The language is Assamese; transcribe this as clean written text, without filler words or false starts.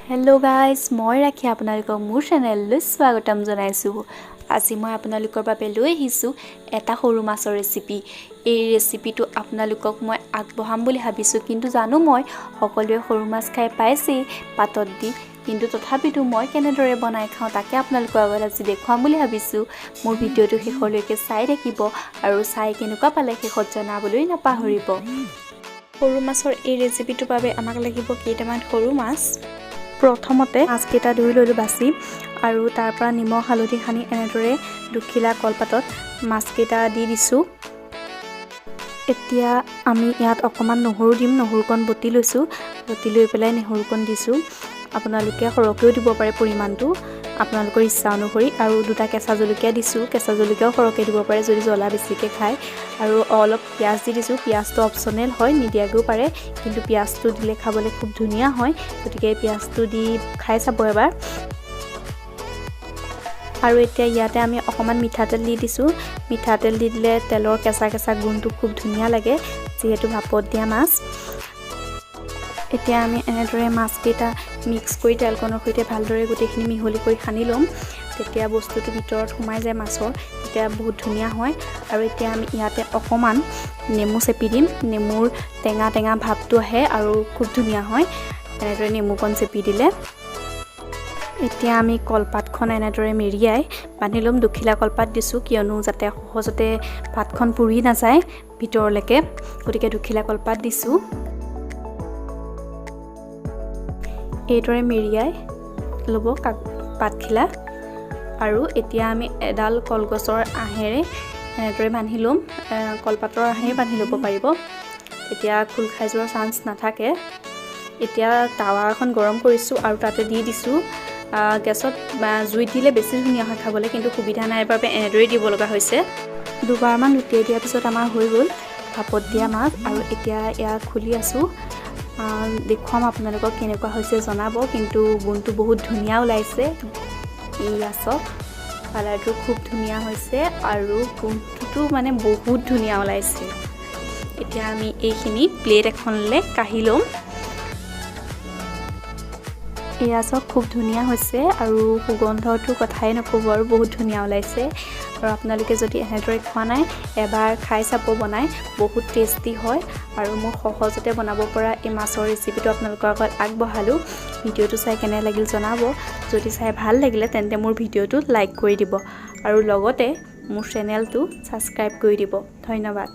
হেল্ল' গাইজ, মই ৰাখি আপোনালোকক মোৰ চেনেললৈ স্বাগতম জনাইছোঁ। আজি মই আপোনালোকৰ বাবে লৈ আহিছোঁ এটা সৰু মাছৰ ৰেচিপি। এই ৰেচিপিটো আপোনালোকক মই আগবঢ়াম বুলি ভাবিছোঁ, কিন্তু জানো মই সকলোৱে সৰু মাছ খাই পাইছেই পাতত দি, কিন্তু তথাপিতো মই কেনেদৰে বনাই খাওঁ তাকে আপোনালোকৰ আগত আজি দেখুৱাম বুলি ভাবিছোঁ। মোৰ ভিডিঅ'টো শেষলৈকে চাই থাকিব আৰু চাই কেনেকুৱা পালে শেষত জনাবলৈ নাপাহৰিব। সৰু মাছৰ এই ৰেচিপিটোৰ বাবে আমাক লাগিব কেইটামান সৰু মাছ। প্ৰথমতে মাছকেইটা ধুই ল'লোঁ বাছি আৰু তাৰ পৰা নিমখ হালধি সানি এনেদৰে দুখিলা কলপাতত মাছকেইটা দি দিছোঁ। এতিয়া আমি ইয়াত অকণমান নহৰু দিম। নহৰুকণ বটি লৈছোঁ, বটি লৈ পেলাই নহৰুকণ দিছোঁ। আপোনালোকে সৰহকৈও দিব পাৰে পৰিমাণটো, আপোনালোকৰ ইচ্ছা অনুসৰি। আৰু দুটা কেঁচা জলকীয়া দিছোঁ। কেঁচা জলকীয়াও সৰহকৈ দিব পাৰে যদি জ্বলা বেছিকৈ খায়। আৰু অলপ পিঁয়াজ দি দিছোঁ। পিঁয়াজটো অপশ্যনেল হয়, নিদিয়াকৈও পাৰে, কিন্তু পিঁয়াজটো দিলে খাবলৈ খুব ধুনীয়া হয়। গতিকে পিঁয়াজটো দি খাই চাব এবাৰ। আৰু এতিয়া ইয়াতে আমি অকণমান মিঠাতেল দি দিছোঁ। মিঠাতেল দি দিলে তেলৰ কেঁচা কেঁচা গোন্ধটো খুব ধুনীয়া লাগে, যিহেতু ভাপত দিয়া মাছ। এতিয়া আমি এনেদৰে মাছকেইটা মিক্স কৰি তেলকণৰ সৈতে ভালদৰে গোটেইখিনি মিহলি কৰি সানি ল'ম। তেতিয়া বস্তুটো ভিতৰত সোমাই যায় মাছৰ, তেতিয়া বহুত ধুনীয়া হয়। আৰু এতিয়া আমি ইয়াতে অকণমান নেমু চেপি দিম। নেমুৰ টেঙা টেঙা ভাৱটো আহে আৰু খুব ধুনীয়া হয় এনেদৰে নেমুকণ চেপি দিলে। এতিয়া আমি কলপাতখন এনেদৰে মেৰিয়াই বান্ধি ল'ম। দুখিলা কলপাত দিছোঁ, কিয়নো যাতে সহজতে পাতখন পুৰি নাযায় ভিতৰলৈকে, গতিকে দুখিলা কলপাত দিছোঁ। এইদৰে মেৰিয়াই ল'ব পাতখিলা। আৰু এতিয়া আমি এডাল কলগছৰ আঁহেৰে এনেদৰে বান্ধি ল'ম। কলপাতৰ আঁহেৰে বান্ধি ল'ব পাৰিব, তেতিয়া খোল খাই যোৱাৰ চান্স নাথাকে। এতিয়া টাৱা এখন গৰম কৰিছোঁ আৰু তাতে দি দিছোঁ। গেছত জুইত দিলে বেছি ধুনীয়া হয় খাবলৈ, কিন্তু সুবিধা নাই বাবে এনেদৰেই দিব লগা হৈছে। দুবাৰমান লুটিয়াই দিয়াৰ পিছত আমাৰ হৈ গ'ল ভাপত দিয়া মাছ। আৰু এতিয়া ইয়াক খুলি আছোঁ, দেখুৱাম আপোনালোকক কেনেকুৱা হৈছে জনাব। কিন্তু গোন্ধটো বহুত ধুনীয়া ওলাইছে। এয়া চাওক, কালাৰটো খুব ধুনীয়া হৈছে আৰু গোন্ধটোতো মানে বহুত ধুনীয়া ওলাইছে। এতিয়া আমি এইখিনি প্লেট এখনলৈ কাঢ়ি ল'ম। এয়া চাওক, খুব ধুনীয়া হৈছে আৰু সুগন্ধটোৰ কথাই নক'ব আৰু বহুত ধুনীয়া ওলাইছে। আৰু আপোনালোকে যদি এনেদৰে খোৱা নাই, এবাৰ খাই চাব বনাই, বহুত টেষ্টি হয়। আৰু মোৰ সহজতে বনাব পৰা এই মাছৰ ৰেচিপিটো আপোনালোকৰ আগত আগবঢ়ালোঁ। ভিডিঅ'টো চাই কেনে লাগিল জনাব। যদি চাই ভাল লাগিলে তেন্তে মোৰ ভিডিঅ'টো লাইক কৰি দিব আৰু লগতে মোৰ চেনেলটো ছাবস্ক্ৰাইব কৰি দিব। ধন্যবাদ।